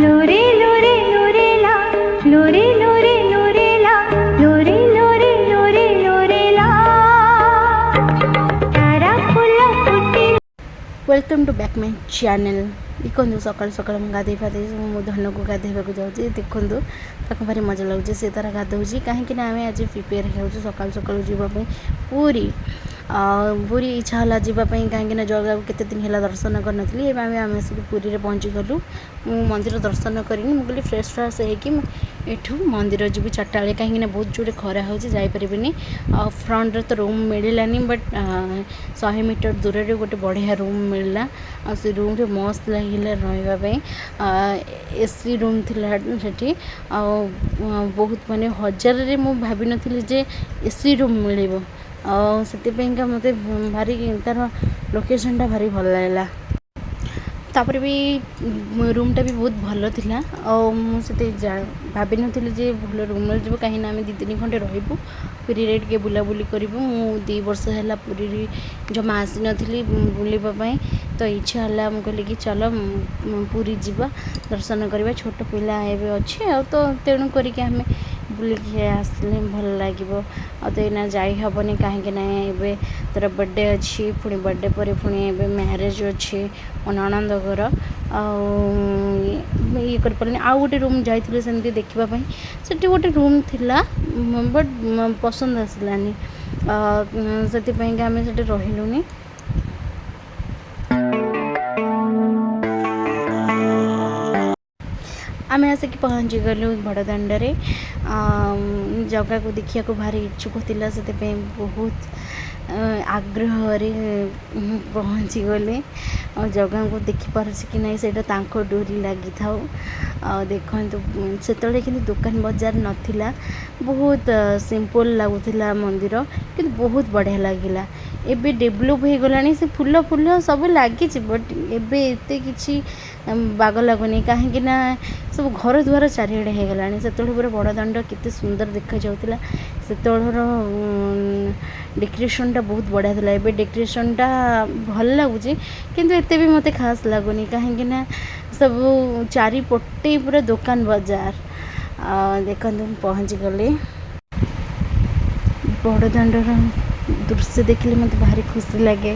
ଲୋରେ ଲୋରେ ଲୋରେ ଲା, ଲୋରେ ଲୋରେ ଲୋରେ ଲା, ଲୋରେ ଲୋରେ ଲୋରେ ଲୋରେ ଲା, ତାରା ଫୁଲ ଫୁଟିଲା। Welcome to back my channel. ଦେଖନ୍ତୁ, ସକାଳୁ ସକାଳୁ ମୁଁ ଗାଧୋଇ ପାଧୋଇ ମୋ ଧନକୁ ଗାଧୋଇବାକୁ ଯାଉଛି। ଦେଖନ୍ତୁ, ତାକୁ ଭାରି ମଜା ଲାଗୁଛି। ସେ ତାର ଗାଧୋଉଛି, କାହିଁକି ନା ଆମେ ଆଜି ପ୍ରିପେୟାର ହେଉଛୁ ସକାଳୁ ସକାଳୁ ଯିବା ପାଇଁ ପୁରୀ। ଆଉ ପୁରୀ ଇଚ୍ଛା ହେଲା ଯିବା ପାଇଁ, କାହିଁକି ନା ଜଗାକୁ କେତେ ଦିନ ହେଲା ଦର୍ଶନ କରିନଥିଲି। ଏବେ ଆମେ ଆସିକି ପୁରୀରେ ପହଞ୍ଚିଗଲୁ। ମୁଁ ମନ୍ଦିର ଦର୍ଶନ କରିନି। ମୁଁ କହିଲି ଫ୍ରେଶ୍ ଫ୍ରେଶ୍ ହେଇକି ମୁଁ ଏଠୁ ମନ୍ଦିର ଯିବି 4ଟା ବେଳେ, କାହିଁକିନା ବହୁତ ଜୋରେ ଖରା ହେଉଛି, ଯାଇପାରିବିନି। ଆଉ ଫ୍ରଣ୍ଟରେ ତ ରୁମ୍ ମିଳିଲାନି, ବଟ୍ 100 ମିଟର ଦୂରରେ ଗୋଟେ ବଢ଼ିଆ ରୁମ୍ ମିଳିଲା। ଆଉ ସେ ରୁମ୍ରେ ମସ୍ତ ଲାଗିଲା ରହିବା ପାଇଁ। ଏସି ରୁମ୍ ଥିଲା ସେଠି। ଆଉ ବହୁତ ମାନେ ହଜାରରେ ମୁଁ ଭାବିନଥିଲି ଯେ ଏସି ରୁମ୍ ମିଳିବ। ଆଉ ସେଥିପାଇଁକା ମୋତେ ଭାରି ତା'ର ଲୋକେସନ୍ଟା ଭାରି ଭଲ ଲାଗିଲା। ତାପରେ ବି ରୁମ୍ଟା ବି ବହୁତ ଭଲ ଥିଲା। ଆଉ ମୁଁ ସେତେ ଭାବିନଥିଲି ଯେ ଭଲ ରୁମ୍ ମିଳିଯିବ, କାହିଁକିନା ଆମେ 2 ଦିନ ଖଣ୍ଡେ ରହିବୁ, ପୁରୀରେ ଟିକେ ବୁଲାବୁଲି କରିବୁ। ମୁଁ 2 ବର୍ଷ ହେଲା ପୁରୀରେ ଜମା ଆସିନଥିଲି ବୁଲିବା ପାଇଁ। ତ ଇଚ୍ଛା ହେଲା, ମୁଁ କହିଲି କି ଚାଲ ପୁରୀ ଯିବା, ଦର୍ଶନ କରିବା। ଛୋଟ ପିଲା ଏବେ ଅଛି, ଆଉ ତ ତେଣୁ କରିକି ଆମେ ବୁଲିକି ଆସିଲେ ଭଲ ଲାଗିବ। ଆଉ ତ ଏଇନା ଯାଇ ହେବନି, କାହିଁକି ନା ଏବେ ତା'ର ବର୍ଥଡ଼େ ଅଛି, ପୁଣି ବର୍ଥଡ଼େ ପରେ ପୁଣି ଏବେ ମ୍ୟାରେଜ୍ ଅଛି ମୋ ନଣନ୍ଦ ଘର। ଆଉ ଇଏ କରିପାରିଲିନି। ଆଉ ଗୋଟେ ରୁମ୍ ଯାଇଥିଲୁ ସେମିତି ଦେଖିବା ପାଇଁ। ସେଠି ଗୋଟେ ରୁମ୍ ଥିଲା, ବଟ୍ ପସନ୍ଦ ଆସିଲାନି। ସେଥିପାଇଁକା ଆମେ ସେଠି ରହିଲୁନି। ଆମେ ଆସିକି ପହଞ୍ଚିଗଲୁ ବଡ଼ଦାଣ୍ଡରେ। ଜଗାକୁ ଦେଖିବାକୁ ଭାରି ଇଚ୍ଛୁକ ଥିଲା, ସେଥିପାଇଁ ବହୁତ ଆଗ୍ରହରେ ପହଞ୍ଚିଗଲେ। ଆଉ ଜଗାଙ୍କୁ ଦେଖିପାରୁଛି କି ନାହିଁ, ସେଇଟା ତାଙ୍କ ଡୋରି ଲାଗିଥାଉ। ଆଉ ଦେଖନ୍ତୁ, ସେତେବେଳେ କିନ୍ତୁ ଦୋକାନ ବଜାର ନଥିଲା। ବହୁତ ସିମ୍ପଲ୍ ଲାଗୁଥିଲା ମନ୍ଦିର, କିନ୍ତୁ ବହୁତ ବଢ଼ିଆ ଲାଗିଲା। ଏବେ ଡେଭଲପ୍ ହେଇଗଲାଣି। ସେ ଫୁଲ ଫୁଲ ସବୁ ଲାଗିଛି, ବଟ୍ ଏବେ ଏତେ କିଛି ବାଗ ଲାଗୁନି, କାହିଁକି ନା ସବୁ ଘର ଦ୍ୱାର ଚାରିଆଡ଼େ ହେଇଗଲାଣି। ସେତେବେଳେ ପୁରା ବଡ଼ ଦାଣ୍ଡ କେତେ ସୁନ୍ଦର ଦେଖାଯାଉଥିଲା। ସେତେବେଳର ଡେକୋରେସନ୍ଟା ବହୁତ ବଢ଼ିଆ ଥିଲା। ଏବେ ଡେକୋରେସନ୍ଟା ଭଲ ଲାଗୁଛି, କିନ୍ତୁ ଏତେ ବି ମୋତେ ଖାସ୍ ଲାଗୁନି, କାହିଁକି ନା ସବୁ ଚାରିପଟେ ପୁରା ଦୋକାନ ବଜାର। ଦେଖନ୍ତୁ, ମୁଁ ପହଞ୍ଚିଗଲି। ବଡ଼ ଦାଣ୍ଡର ଦୃଶ୍ୟ ଦେଖିଲେ ମୋତେ ଭାରି ଖୁସି ଲାଗେ।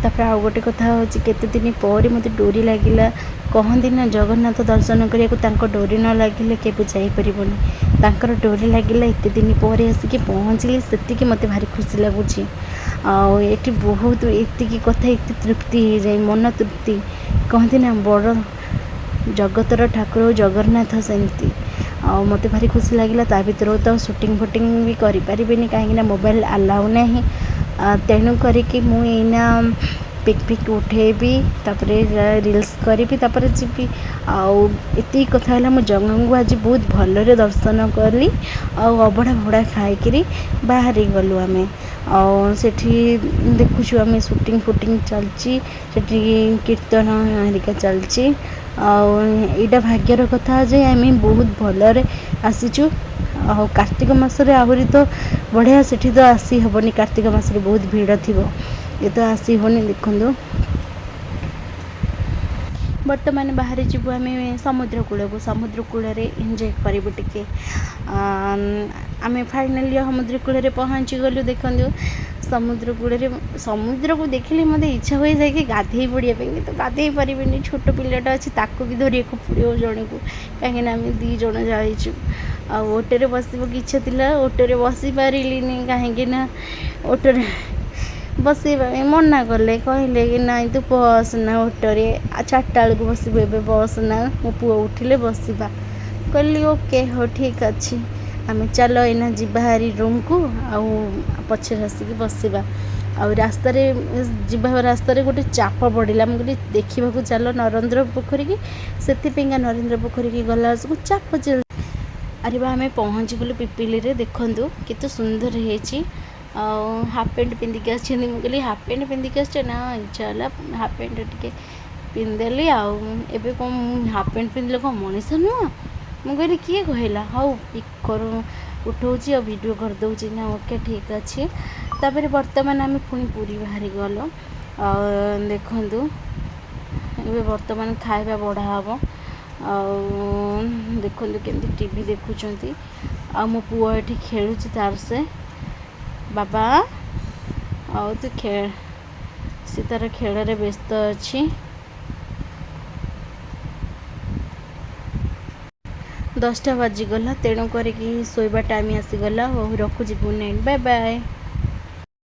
ତାପରେ ଆଉ ଗୋଟେ କଥା ହେଉଛି, କେତେ ଦିନ ପରେ ମୋତେ ଡୋରି ଲାଗିଲା। କହନ୍ତି ନା, ଜଗନ୍ନାଥ ଦର୍ଶନ କରିବାକୁ ତାଙ୍କ ଡୋରି ନ ଲାଗିଲେ କେବେ ଯାଇପାରିବନି। ତାଙ୍କର ଡୋରି ଲାଗିଲା, ଏତେ ଦିନ ପରେ ଆସିକି ପହଞ୍ଚିଲି। ସେତିକି ମୋତେ ଭାରି ଖୁସି ଲାଗୁଛି। ଆଉ ଏଠି ବହୁତ ଏତିକି କଥା ଏତେ ତୃପ୍ତି ହେଇଯାଏ, ମନ ତୃପ୍ତି। କହନ୍ତି ନା, ବଡ଼ ଜଗତର ଠାକୁର ଜଗନ୍ନାଥ, ସେମିତି। ଆଉ ମୋତେ ଭାରି ଖୁସି ଲାଗିଲା। ତା ଭିତରୁ ତ ସୁଟିଂ ଫୁଟିଂ ବି କରିପାରିବିନି, କାହିଁକିନା ମୋବାଇଲ ଆଲାଉ ନାହିଁ। ତେଣୁ କରିକି ମୁଁ ଏଇନା ପିକ୍ ଫିକ୍ ଉଠେଇବି, ତାପରେ ରିଲ୍ସ କରିବି, ତାପରେ ଯିବି। ଆଉ ଏତିକି କଥା ହେଲା, ମୁଁ ଜଗାଙ୍କୁ ଆଜି ବହୁତ ଭଲରେ ଦର୍ଶନ କଲି। ଆଉ ଅବଢ଼ା ଫବଢ଼ା ଖାଇକିରି ବାହାରି ଗଲୁ ଆମେ। ଆଉ ସେଠି ଦେଖୁଛୁ ଆମେ, ସୁଟିଂ ଫୁଟିଂ ଚାଲିଛି ସେଠି, କୀର୍ତ୍ତନ ହେରିକା ଚାଲିଛି। ଆଉ ଏଇଟା ଭାଗ୍ୟର କଥା ଯେ ଆମେ ବହୁତ ଭଲରେ ଆସିଛୁ। ଆଉ କାର୍ତ୍ତିକ ମାସରେ ଆହୁରି ତ ବଢ଼ିଆ। ସେଠି ତ ଆସି ହେବନି, କାର୍ତ୍ତିକ ମାସରେ ବହୁତ ଭିଡ଼ ଥିବ, ଏ ତ ଆସି ହେବନି। ଦେଖନ୍ତୁ, ବର୍ତ୍ତମାନ ବାହାରି ଯିବୁ ଆମେ ସମୁଦ୍ର କୂଳକୁ। ସମୁଦ୍ର କୂଳରେ ଏନ୍ଜୟ କରିବୁ ଟିକେ। ଆମେ ଫାଇନାଲି ସମୁଦ୍ର କୂଳରେ ପହଞ୍ଚିଗଲୁ। ଦେଖନ୍ତୁ, ସମୁଦ୍ର କୂଳରେ ସମୁଦ୍ରକୁ ଦେଖିଲେ ମୋତେ ଇଚ୍ଛା ହୁଏ ଯାଇକି ଗାଧେଇ ପଡ଼ିବା ପାଇଁ, କିନ୍ତୁ ଗାଧେଇ ପାରିବିନି। ଛୋଟ ପିଲାଟା ଅଛି, ତାକୁ ବି ଧରିବାକୁ ପଡ଼ିବ ଜଣକୁ, କାହିଁକିନା ଆମେ 2 ଜଣ ଯାଇଛୁ। ଆଉ ଓଟରେ ବସିବାକୁ ଇଚ୍ଛା ଥିଲା, ଓଟରେ ବସି ପାରିଲିନି, କାହିଁକି ନା ଓଟରେ ବସେଇବା ପାଇଁ ମନା କଲେ। କହିଲେ କି ନାଇଁ, ତୁ ବସନା ଓଟରେ, ଆଉ 4ଟା ବେଳକୁ ବସିବୁ, ଏବେ ବସନା, ମୋ ପୁଅ ଉଠିଲେ ବସିବା। କହିଲି, ଓକେ, ହଉ, ଠିକ୍ ଅଛି। ଆମେ ଚାଲ ଏଇନା ଯିବା ହାରି ରୁମ୍କୁ, ଆଉ ପଛରେ ଆସିକି ବସିବା। ଆଉ ରାସ୍ତାରେ ଯିବା ରାସ୍ତାରେ ଗୋଟେ ଚାପ ପଡ଼ିଲା। ମୁଁ କହିଲି, ଦେଖିବାକୁ ଚାଲ ନରେନ୍ଦ୍ର ପୋଖରୀକି। ସେଥିପାଇଁକା ନରେନ୍ଦ୍ର ପୋଖରୀକି ଗଲା ବେଳକୁ ଚାପ ଚାଲ। ଆରେ ବା, ଆମେ ପହଞ୍ଚିଗଲୁ ପିପିଲିରେ। ଦେଖନ୍ତୁ, କେତେ ସୁନ୍ଦର ହେଇଛି। ଆଉ ହାଫ୍ ପ୍ୟାଣ୍ଟ ପିନ୍ଧିକି ଆସିଛନ୍ତି। ମୁଁ କହିଲି, ହାଫ୍ ପ୍ୟାଣ୍ଟ ପିନ୍ଧିକି ଆସିଛ ନା? ଇଚ୍ଛା ହେଲା, ହାଫ୍ ପ୍ୟାଣ୍ଟ ଟିକେ ପିନ୍ଧିଦେଲି। ଆଉ ଏବେ କ'ଣ ମୁଁ ହାଫ୍ ପ୍ୟାଣ୍ଟ ପିନ୍ଧିଲେ କ'ଣ ମଣିଷ ନୁହଁ? ମୁଁ କହିଲି, କିଏ କହିଲା? ହଉ, ପିକ୍ କରୁ, ଉଠଉଛି ଆଉ ଭିଡ଼ିଓ କରିଦେଉଛି ନା। ଓକେ, ଠିକ୍ ଅଛି। ତାପରେ ବର୍ତ୍ତମାନ ଆମେ ପୁଣି ପୁରୀ ବାହାରି ଗଲୁ। ଆଉ ଦେଖନ୍ତୁ, ଏବେ ବର୍ତ୍ତମାନ ଖାଇବା ବଢ଼ା ହେବ। ଆଉ ଦେଖନ୍ତୁ କେମିତି ଟିଭି ଦେଖୁଛନ୍ତି। ଆଉ ମୋ ପୁଅ ଏଠି ଖେଳୁଛି ତାର ସେ ବାବା। ଆଉ ତୁ ଖେଳ, ସେ ତାର ଖେଳରେ ବ୍ୟସ୍ତ ଅଛି। 10ଟା ବାଜିଗଲା, ତେଣୁ କରିକି ଶୋଇବା ଟାଇମ୍ ଆସିଗଲା। ହଉ, ରଖୁଛି। Good night, bye bye.